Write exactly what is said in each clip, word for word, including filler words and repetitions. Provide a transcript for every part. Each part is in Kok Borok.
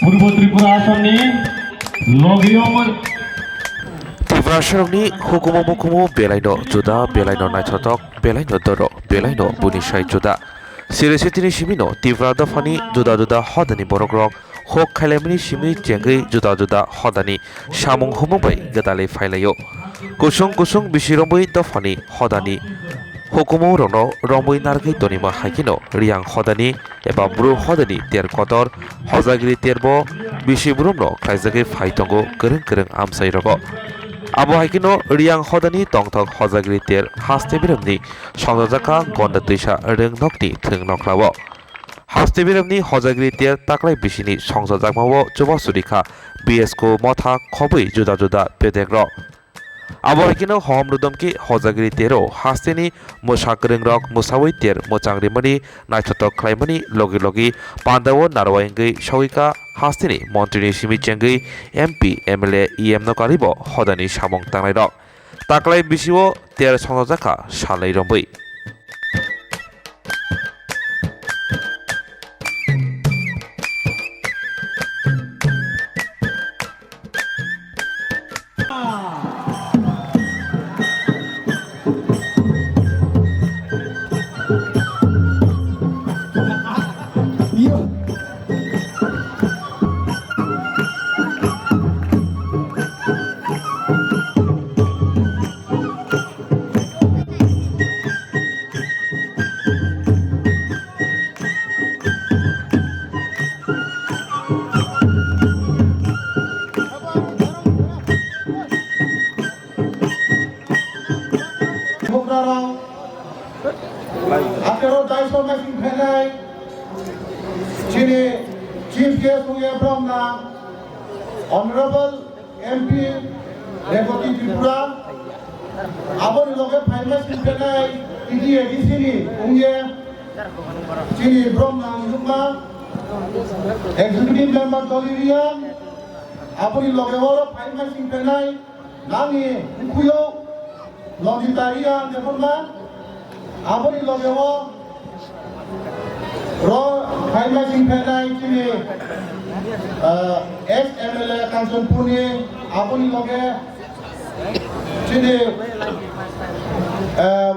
Purbo Tripura asonni logiyong. Tiprasarokni hukumu mukumu belaino juda, belaino naithotok, belaino doro, belaino buini sai juda. Siri sitini simino Tipra dophani juda juda hodani borokrok hok khailaimani simi chengwi juda juda hodani samung humung bai gwdalwi phailaio. Kusung kusung bisi romwi dophani hodani hukumu rokno romwi narwgwi tonima hai kheno Riyang hodani eba Bru hodani ter kotor Hojagiri ter bo bisi burumno khlaijagwi phai tongo kwrwng kwrwng amchai rogo. Abo hai kheno Riyang hodani tongthok Hojagiri ter haste biromni songjajakha Gonda twisa rwng nokni thwng nokhlao. Haste biromni Hojagiri ter taklai bisini songjajakmao chubachu rikha B S K motha khobwi juda juda bedekrok. Abo hai kheno hom rwdom khe Hojagiri tero hasteni mwsa kwrwngrok mwsawi ter mwchang rimani naithotok khlaimani logi logi pandao narwai wngwi sogwikha hasteni montrini simi chengwi M P, M L A, E M no karibo hodani samung tangnairok. Taklai bisio ter songjajakha salai romwi. Bukrarok, akhero daiso naising phainai chini chief guest wngya bromna Honorable M P Rebati Tripura, aboni loge phaima singphenai T T A D C ni wngye chini bromna wngma Executive Member Doliriya, aboni loge oro phaima singphenai nangni mkhuyo Logitarian Debbarma, aboni loge o ro phaima singphenai chini, ah, ex M L A Kanchanpurni, aboni loge chini, ah,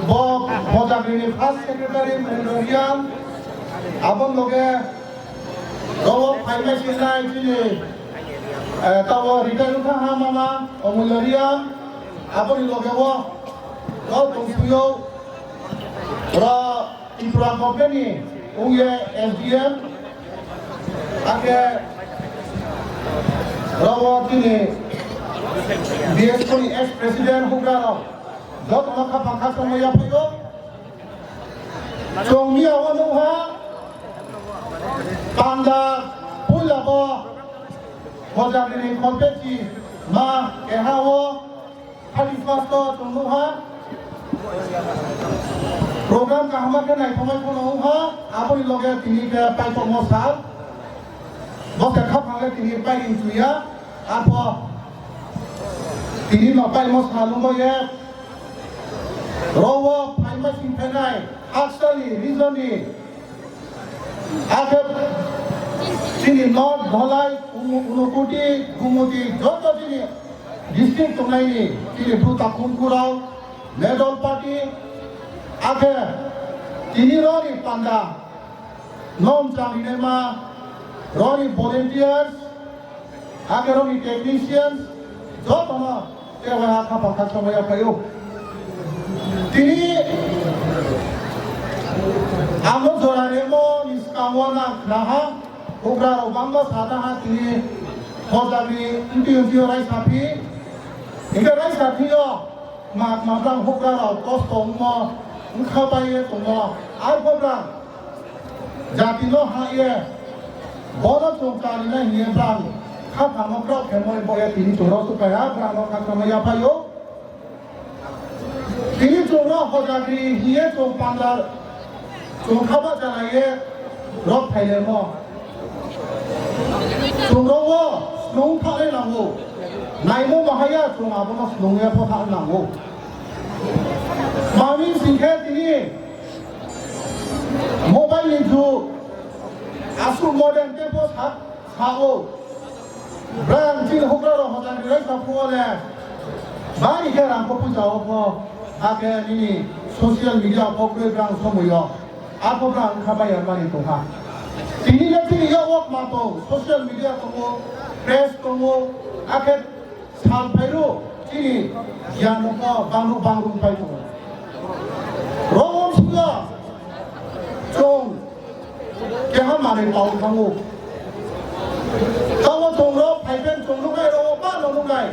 bo Bojagrini first secretary Mahendra Riang, aboni loge Rogo phaima sinai chini, eh, tabo retire wngkha ha mama Omulya Riang, aboni loge o, o tongphio, oro Tripura government ni wngye S D M, ake rogo chini B S P ni ex president hugra rok, jotono kha pangkha songwi yaphaio. Chwng miya o nukha, panda puila bo Hojagrini Kholpetsi ma keha o thirty first o chwng nukha. Program kaham khe naithokmai phano wngkha, aboni loge tini khe paithakma sal. Bo khe khaphang le tini paini chuya, arpho tini no paimo salungo ye. Rogo phaima singphenai Aksali region ni, akhe chini North Dholai, Unu-, Unakoti, Gumoti, joto chini district tongnaini chini bru takhum kurao, medal party, akhe tini roni panda nom chang rinai ma, roni volunteers, ake roni technicians, jotono tei bai ha kha pha kha songwi yaphaio. Tini ang no jora remo ni swkango nang khna ha, hugra rok bangma sa ta ha tini hojagni mtwi mtwi o raisa phi, hingke raisa phi o. Ma, ma, brang hugra rok kosto wngmo, wngkha bai ye tongo. Arpho brang jati no ha ye, bono chwng chari na hiye brang kha phano krok khe moi boya tini chwng rok tukai ha, brang no kha khe moi yaphaio. Tini chwng rok hojagri hiye chwng pandar Chwng kha bacha nai ye rok phai le mo. Chwng rok wo snung tha le nango. Naimo bahai ya chwng abo no snung ye pho tha nango. Mami sing khe tini mobile ni jug. Aswk modern tei bo sa, sa-o. Brang chini hokra rok hojak ni raisa phuo le. Bari khe rang kho puisa o pho. Hakhe nini social media pho kwrwi brang somoi o. Apho brang wngkha bai ya mani tongha. Tini le chini ya wok ma tong, social media tongo, press tongo, akhe Sal phairo chini giyan rokno bangru bangru pai tongo. Rogom suga chong keha manwi pao thango. Tamo chong rok phaipen chong nuknai rogo ba no nuknai.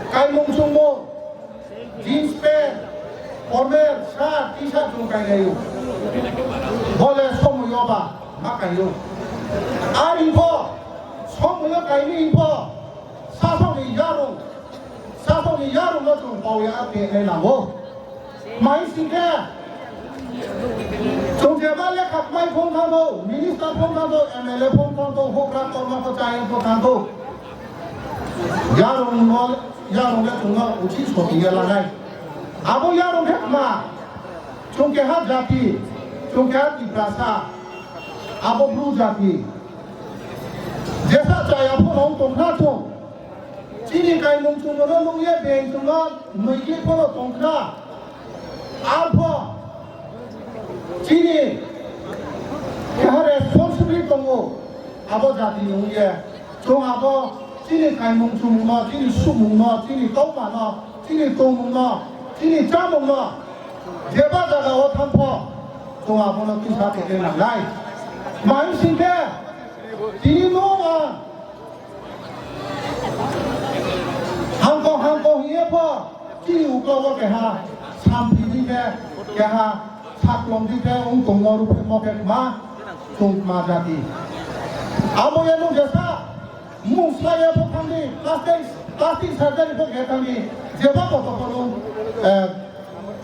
Kaimung chungmo jeans pant, formal shirt, t-shirt chong kainai o. Bole somoyo ba ma kaio. Ari pho somoyo kaini pho. Sasokni yarung, sasokni yarungno chwng pao ya tengnai nango. Mai singkhe, chwng jeba lekha kmai phone thangdo, minister phone thangdo, M L A phone thangdo, hokra korma pho chaya pho thangdo. Yarungno, yarung le chwngno uchi soti ya lanai. Abo yarung khe kma, chwng keha jati, chwng keha Tiprasa, abo Bru jati. Jesa chaya phano wng tongkha chwng. Chini kaimung chwngno nungya beng chwngno nwi khe phano tongkha. Arpho chini keha responsibility tongo abo jati ni wngya. Chwng abo chini kaimung chwngno, chini sumungno, chini tongmano, chini tongmungno, chini chamungno jeba jaga o thangpho chwng abono kisa khe nangnai. Mai singkhe tini no a Hangko hangko hiye pho chini uklogo keha samphi di khe, keha saklom di khe wng tongmo ruphe mo khe kma chwng kma jati. Abo ya nung jesa mung slai ya pho thangdi, plastic, plastic surgery pho khe thangdi, jeba koto pho nung, eh,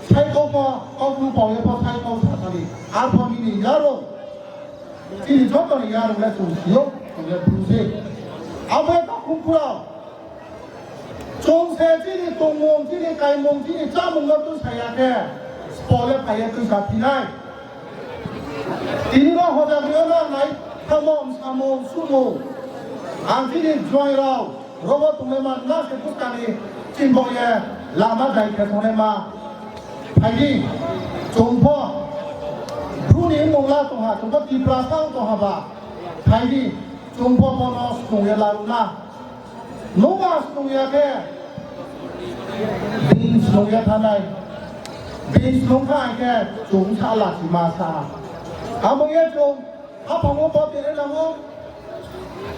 saiko pho, koklu pao ya pho saiko sa thangdi. Arpho nini yaro Chini jotoni yarwng le chwng sio, chwng le bujio. Abo ya takhuk pura. Chwng se chini tongmung, chini kaimung, chini chamung no twi saya khe, spole phaiya twi sa phinai. Tini no hojak rio no nai, tamo, samung, sumung. Ang chini joy rao. Rogo tongnaima na se bwskangni chini bo ye lama dai khe tongnaima. Phaidi, chwng pho Bru ni mungla tongha, chwng pho Tiprasa tongha ba. Phaidi, chwng pho bono swngya larwkna. Numa swngya khe, bini swngya thanai. Bini swng kha khe, chwng sa lachima sa. Amo ye chwng Haphango bo tere nango.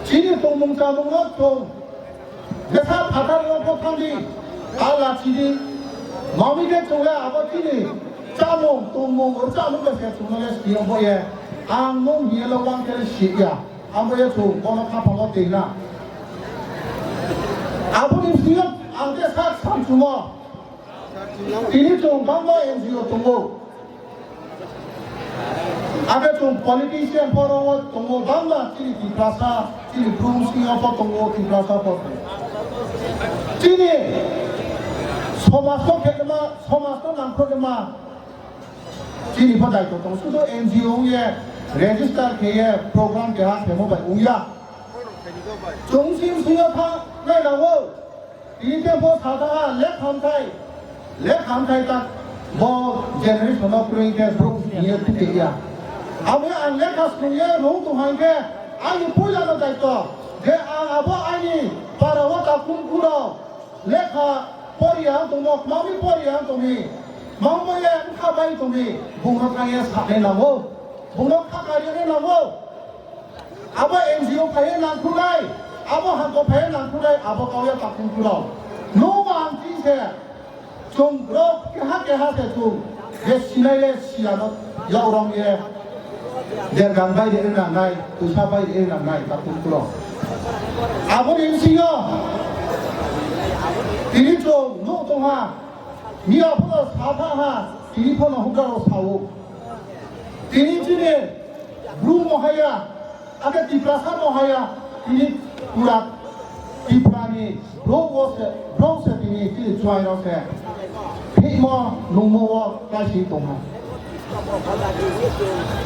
Chini tongmung chamung no chwng jesa phatar no bo thangdi. A lachidi. Mami khe chwng le abo chini chamung tongmung o chamung khe se chwng no le sio bo ye. Ang nung hiye lo wang khe le si ya. Abo ye chwng bono haphango tei na. Aboni sio ang khe sak samsumo. Tini chwng bangma N G O tongo. Ake chwng politician poro o tongo bangma chini Tiprasa, chini Bru singha pho tongo, Tiprasa pho tongo. Chini somaj no khe ma, somaj no nangkho ma, chini pho daito tongo. Sudo N G O ye register khe ye program keha khemo bai wngya. Chwng sim singha tha nai nango. Tini tempo sata lekha hamthai, lekha hamthai ta bo generation no kwrwi khe bro niye tuke ya. Abo ang lekha sungye rung tong hai khe ani puila no daito je ang abo ani para o ta kum kuro lekha pori ang tongmo, mami pori ang tongmi, mangbo ye wngkha bai tongmi, bungno thangye sakne nango, bungno kha kariyane nango. Abo N G O phaiye nangkhunai, abo hangko phaiye nangkhunai, abo kauya takhum khulao. No ang tin se, chwng rok keha keha se chwng, je sinai le siyano, yakrong ye, je gang bai de nangnai, twisa bai de nangnai, takhum khulao. Abo ni singo, tini chwng nuk tongha, miya phono sa tha ha, tini phono hukaro sao. Tini chini Bru mohaya, ake Tiprasa mohaya, tini pura Tiprani bro o se, bro se tini chini chuai rok se. Phimo nungmo o kaisi tongha.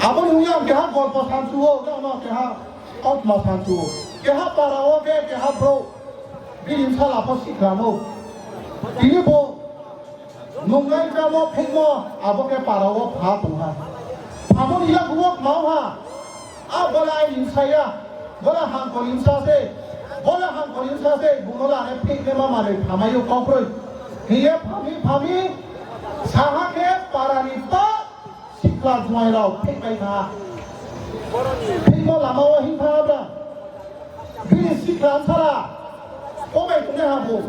Aboni wngya keha golpo sansuo, nono keha kautma sansuo. Keha para o ke keha bro. Bini sala pho siklamo. Tini bo nungnai kamo phikmo abo ke para o pha tongha. Phamoni yakuo kmao ha. A bola aini saya. Bola hangkol insa se. Bola hangkol insa se. Buno lane phikne ma mare phamayo kokroi. Hiye phami phami. Saha ke parani pa. Sikla juairok phikbai kha. Phikmo lama o himkha abra. Bini sikla sara. Kobai tongwi ha bo.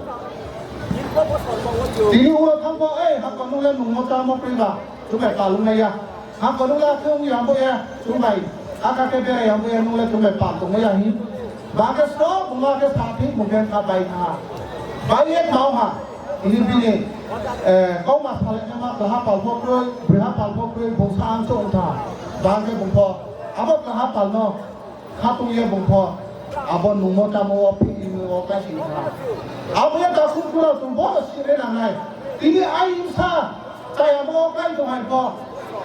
Tini ulo thangbo, ei, hako nungle nungmo tamo priba. Chubai palung naiya. Hako nungle akhung yambo ya, chubai. Aka ke bera yambo ya, nungle chubai pal tongmo ya hi. Bage sok, buma ke sathi, mungkin ka bai kha. Bai ek mau ha. Ini bini, eh, kau masalah ema keha palpok roi, beha palpok roi, bungsa ang chong tha. Bage bungpo. Abo keha palno, khatung ye bungpo. Abo nungmo tamo o phi ini o ka sing tha. Abo ya kasu kura tu bo sire na nai. Ini ai insa, kaya mo kai tu hai po.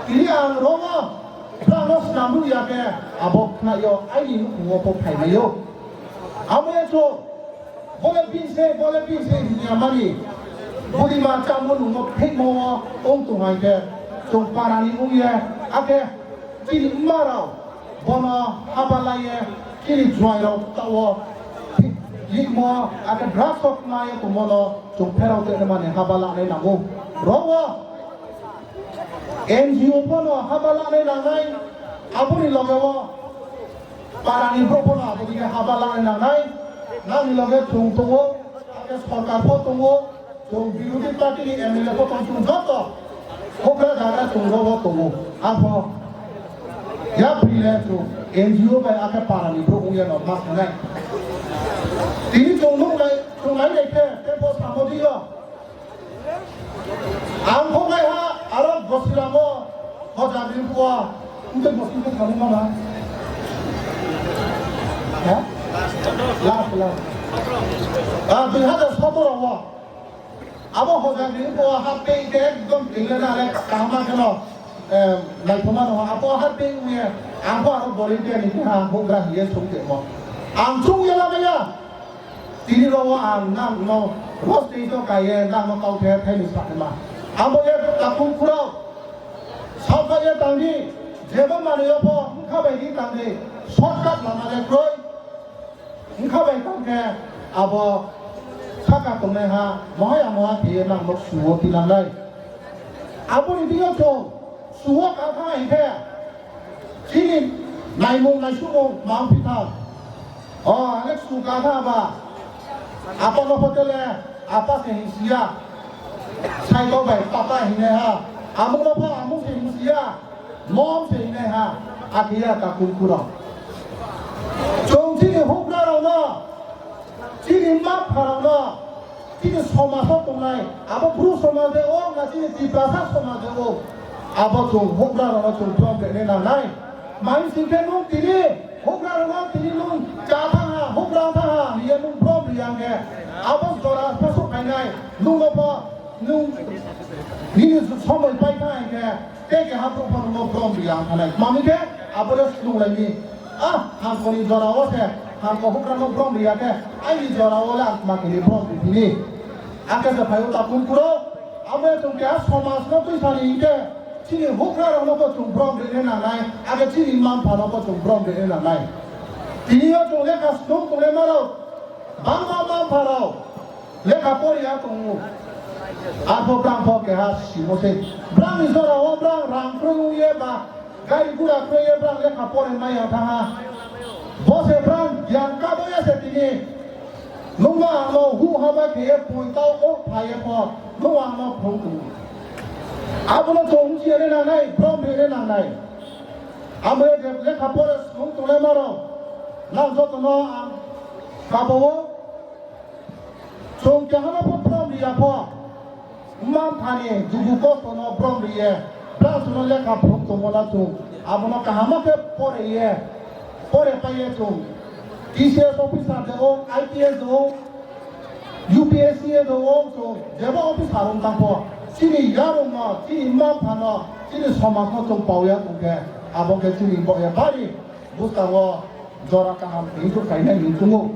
Ini ang romo, prano snamu ya ke, abo kna yo, ai ini kuo po phai na yo. Abo ya cho, Bole bini se, bole bini se hinya mani. Budi ma chamo nungmo phikmo o ong tong hai khe. Chwng parani ong ye. Akhe chini wng ma rok bono haba lai ye. Chini juai rok ta o. Yikmo akhe drugs rok ma ye tongmo no chwng pherao tongmani haba lanai nango. Rok o N G O bono haba lanai nangnai. Aboni loge o. Parani borok bono abo dike haba lanai nangnai, nangni loge chwng tongo, ake sorkar bo tongo, chwng birodhi party ni M L A bo tong chwng joto hokra jaga chwng rogo tongo. Abo yapri le chwng N G O bai ake parani borok wngya no ma sanai. Tini chwng nuknai, chwng nai nai khe, tei bo samo di o. Ang phoknai ha, aro Gosirango, Hojagri Pua, wngtwi bo wngtwi thangwi mano. Ha? Last, last. Ah, dui hajar sotoro o. Abo Hojagri Pua ha tei tei ekdom tingle na le kaham kheno. Eh, naithoma no abo ha tei ungya, ang bo aro volunteer ni ha hokra hiye sung temo. Ang sung ya la ya. Tini ro ang nang no ros tei to kaiye nang no kau the thai ni sa ma. Abo ye takung khurao. Sao kaiye tangdi, jebo manwi yo pho wngkha bai di tangdi. Shortcut lama le kroi. Wngkha bai tang khe abo saka tongnai ha, mohai amo ha khe nang no suo tilangnai. Aboni biyo chwng suo ka kha hai khe chini naimung naisukmung mang phi thang. O, ane su ka kha ba. Apa no hotel e, apa se hing sia. Sai to bai papa hing ha. Amung no pho amung se hing sia. Mom se hinai ha, akhiya takung kurang. Chwng chini hukra rokno, chini mapha rokno, chini somajo tongnai, abo Bru somaje o, na chini Tiprasa somaje o, abo chwng hukra rokno chwng brom rwna nangnai. Mai singkhe nwng tini hukra rokno tini nwng cha thang ha, hukra thang ha, hiya nwng brom riyang khe, abo jora pasuk phainai, nwngno pho, nwng nini somoi pai thang khe, Tei keha borok phano no brom riyang thanai. Mami khe abole swlwng lai ni. Ah, hangkoni jora o se, hangko hukra no brom riya khe, aini jora o le ang ma khe brom ri phini. Akhe se phaio takung kuro, abo chwng keha somaj no twi sani hinkhe, chini hukra rok no bo chwng brom rina nangnai, akhe chini mma mpha no bo chwng brom rina nangnai. Tini o chwng lekha swlwng tongnai ma rok, bangma mma mpha rok, Lekha pori ya tongo. Arpho brang pho keha simo se. Brang ni jora o brang rang kroi ye ba gari gura kroi ye brang lekha pori maya tha ha. Bo se brang gyan ka bo ya se tini. Nungma ang no hu ha ba khe ye pui tao o pha ye pho. Nung ang no phung tu. Abo no tong chi re na nai, brom re na nai. Amo ye lekha pori sung tu le maro. Nang joto no ang ka bo o. Chwng keha no pho brom riya pho. Mma mpha ni dugu kosto no brom riye. Brang chwng no lekha phung tongmo na chwng. Abo no kaham khe pore ye. Pore pai ye chwng. T C S officer de o, I P S de o, U P S C de o chwng. Jebo officer wng tang pho. Chini yarung no, chini mma mpha no. Chini somajno chwng pauya tongkhe, abo khe chini boya bari bwskango jora kaham twi thuk khainai hinwi chwngo.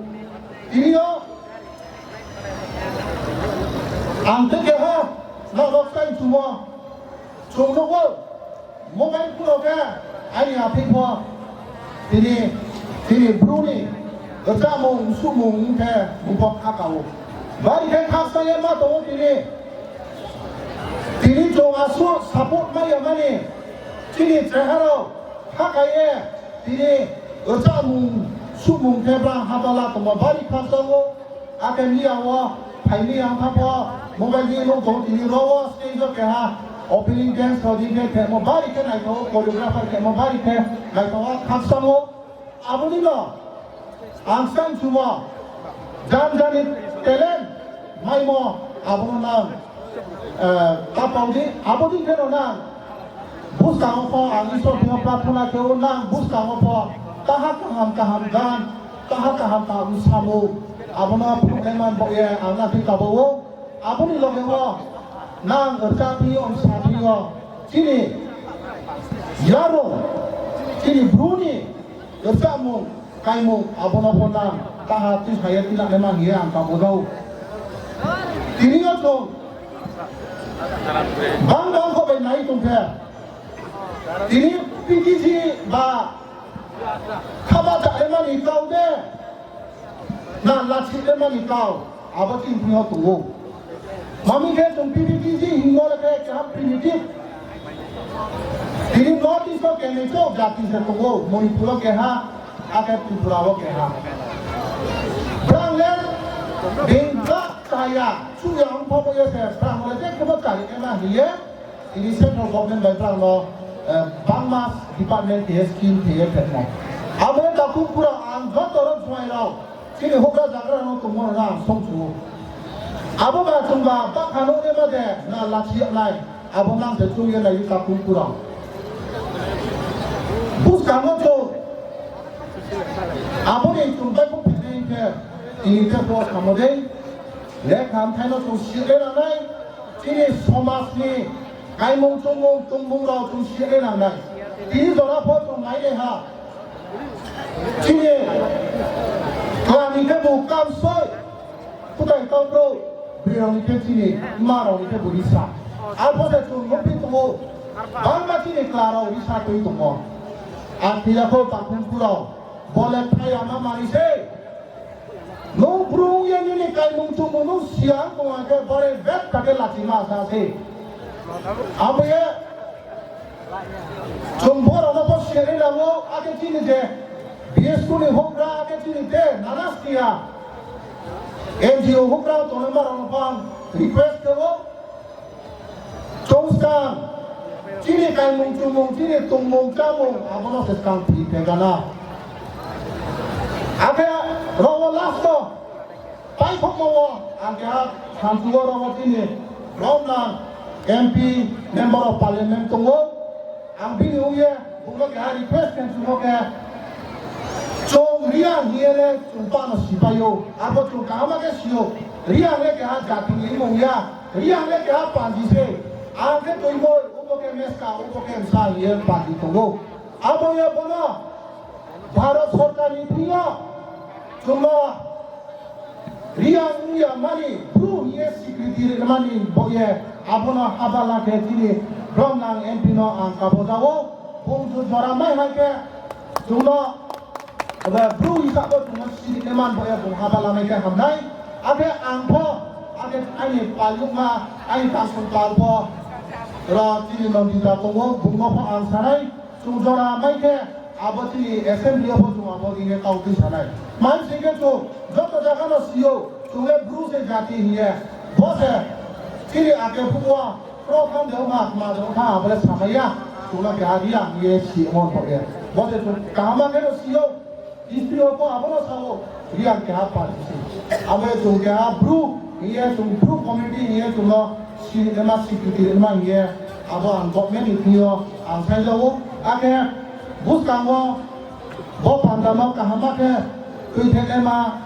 Tini o ang tei keha norok tai chumo chwng nukgo, mobile phone khe ani aphikbo tini, tini bruni rwchapmung sumung wngkhe bumbo kha kao. Bari khe khaksa ye ma tongo tini. Tini chwng aswk support ma yamani chini cheharok kha kaiye tini rwchapmung sumung khe bwrang habala tongma bari khaksa o. Ake miya o phaini ang kha pho mobile di nung tong tini ro o stage o keha opening dance rok di khe khemo bari khe naithogo, choreographer khemo bari khe naithogo khaksa o. Aboni no ang sang sumo jan jani talent maimo abono nang, eh, tapau di aboni khe no nang bwskango pho ang Isor thwiyo prarthana khe o nang bwskango pho taha kaham kaham gan taha kaham kaham samung abono phunuknai man bo ye ang na thwi tabao. Aboni loge o nang rwchapni wng sapni o chini yarung chini bruni rwchapmung kaimung abono pho nang taha twi saya tinanai man hiya ang kamo jao. Tini o chwng bang bang kho bai nai tongkhe tini P T C ba khaba chalemani kau de na lachi lemani kau abo chini thwngyo tongo. Mami khe chwng P P T C hingo le khe keha primitive. Tini North East o kene chwng jati se tongo, Manipur o keha, ake Tripura o keha. Brang le bengkha chaya, chuya wng phobo ye se, brang le je khebo chari ema hiye. Tini central government bai brang no, eh, bangma department khe scheme khe phetmo. Abo takhuk pura ang joto rok juai rok chini hokra jagra no tongmo rok ang songchu. Abo ba chwng ba bakha no ema de na lachi nai. Abo nang se chung ye nai takhuk pura. Bus kamo chung. Abo ni chung bai ko phetnai khe tini te po kamo dei. Lekha hamthaino chwng sirwi rwnai, chini somajni kaimung chumung tongmungrok chwng sirwi rwnai. Tini jora pho chwng nai le ha. Chini twlani khe bo kamsoi, kwtai tongbrok, bwrwirokni khe chini mmarokni khe bo risa. Arpho se chwng nukgwi tongo, bangma chini twlarok risa twi tongo. Ang phiya kho takhuk pura, bo le thai ama manwi se. Nwng bwrwng ya nini kaimung chumung nwng siyang tong khe bore bet kake lachi ma sa se. Abo ye chwng borok no bo siyani nango ake chini je B S Q ni hokra ake chini te nanas kiya N G O hokra tongnai ma rok no phang request kebo. Chwng swkang, chini kaimung chumung, chini tongmung chamung, abono se swkang thwi pegana. Akhe rogo last o, paithokma o, ang keha thansugo rogo chini, romna M P, Member of Parliament tongo, ang bini ungye, Bungno keha request khe chwngno khe, chwng Reang hiye le chwng pano sipaio, abo chwng kaham khe sio. Reang le keha jati ni mung ya, Reang le keha panji se. Ang khe twi bo, ubo khe meska, ubo khe msa hiye panji tongo. Abo ye bono Bharat Sorkar ni thwiyo chwngno Reang wngya mani, Bru hiye swikriti rwmani boye abono habala khe chini romnang M P no ang kabojao. Bung ju jora mai hai khe chwngno, ebe, Bru hisabo chwngno sini man boye bung habala mai khe hamnai. Akhe ang pho, akhe ani palukma, ani kasung pal pho, ro chini Nandita tongo, bungno pho ang sanai. Chwng jora mai khe abo chini assembly o bo chwng abo ni khe kau twi sanai. Mai se khe chwng joto jaga no sio, chwng le Bru se jati hiye. Bo se chini ake phuo pro tham de ma ma de kha abo le samaya. Chwng le kha Reang hiye si mon bo ye. Bo se chwng kaham khe no sio. History o bo abono sao, Reang keha party se. Abo chwng keha Bru, hiye chwng Bru community hiye chwngno sini ema swikriti rwma hiye abo ang government ni thwio ang saijao. Akhe bwskango bo pandano kaham khe twi thek ema